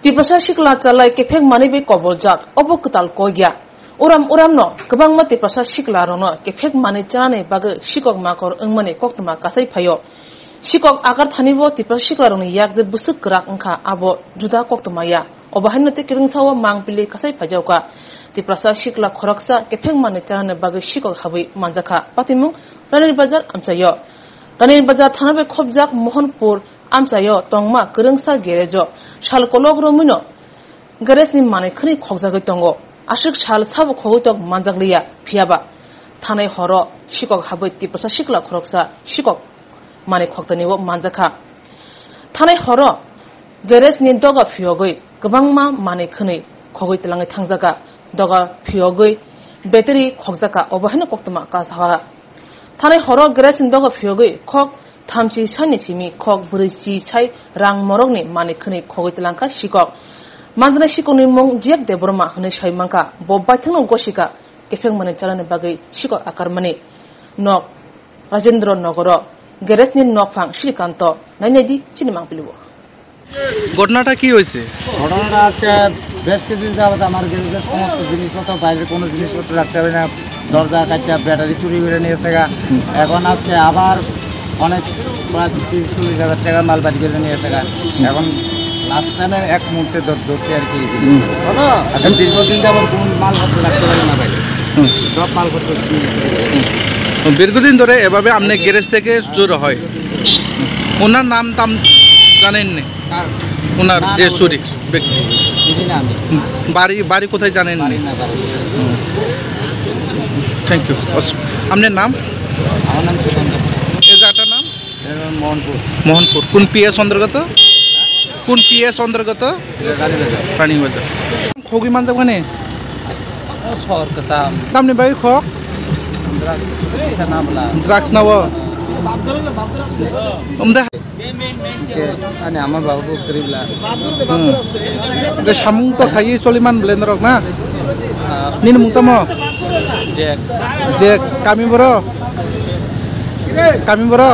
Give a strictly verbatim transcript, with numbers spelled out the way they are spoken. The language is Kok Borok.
Tiprasa sikla chalai kephek manwi bai koboljak, obo kwtal kok ya. Uram uramno kwbangma Tiprasa siklarokno kephek manwi chanani bagwi sikok makor wngmani koktwma kasai phaio. Sikok akar thanibo Tiprasa siklarokni yak je bwswk kwrak wngkha, abo juda koktwma ya. Obo haino tei kwrwngsao mangpili kasai phaijakha. Tiprasa sikla khoroksa kephek manwi chanani bagwi sikok habwi manjakha. Patimung Rani Bazar amchaio. Rani Bazar thana bai khopjak Mohanpur amchaio tongma kwrwngsa garage-o sal kolok romwino garage-ni manwi khwnwi khokjagwi tongo. Aswk sal sabo khogwi tong manjakliya, phiyaba thanai horo sikok habwi Tiprasa sikla khoroksa sikok manwi khoktani o manjakha. Thanai horo garage-ni doga phiyogwi kwbangma manwi khwnwi khogwi twlangwi thangjakha. Doga phiyogwi battery khokjakha, obo haino koktwma kasakha. Thanai horo garage-ni doga phiyogwi khok thamchi sani simi khok bwrwi chi sai rang morokni manwi khwnwi khogwi twlangkha sikok. Manjaknai sikokni mung Jek Debbarma hwnwi sai mankha. Bo baithangno gosika kephek manwi chanani bagwi sikok akarmani. Nok Rajendra Nogoro garage-ni nokphang Srikanto. Nainai di chini mangpili o. ঘটনাটা কি হয়েছে? ঘটনাটা আজকে বেশ কিছুদিন যাবত আমার গ্যারেজের সমস্ত জিনিসপত্র, বাইরের কোনো জিনিসপত্র রাখতে পারি না, দরজা কাটটা ব্যাটারি চুরি করে নিয়েছে গা। এখন আজকে আবার অনেক প্রায় তিরিশ চল্লিশ হাজার টাকার মাল বাড়ি করে নিয়েছে গা। এখন লাস্ট টাইমে এক মুহূর্তে ধর-, ধরছি আর কি এই জিনিস। হুম। আর দীর্ঘদিন যাবত কোনো মালপত্র রাখতে পারি না বাইরে। হুম। সব মালপত্র নিয়ে চলে গেছে। হুম। দীর্ঘদিন ধরে এভাবে আপনি গ্যারেজ থেকে চুরি হয়। ওনার নাম টাম জানেন নি? কার? ওনার না, যে না, চুরি ব্যক্তি। চিনি না আমি। বাড়ি, বাড়ি কোথায় জানেন নি? বাড়ি না, বাড়ি। Thank you. আপনার নাম? আমার নাম সুকান্ত। এই জায়গাটার নাম? এর নাম মোহনপুর। মোহনপুর। কোন পিএস অন্তর্গত? কোন পিএস অন্তর্গত? এটা রানীবাজার। Ranibazar. Khogwi manjak mani? Sor kwtam. Tamni bagwi khok? Drugs, drugs na bo? Umda. Ke, ani ama babu kwrwi bla. Hmm. Ke samung to khaiwi choli man bwle norok na? Ah. Nini mung tamo? Jack. Jack, kami boro? Kami boro?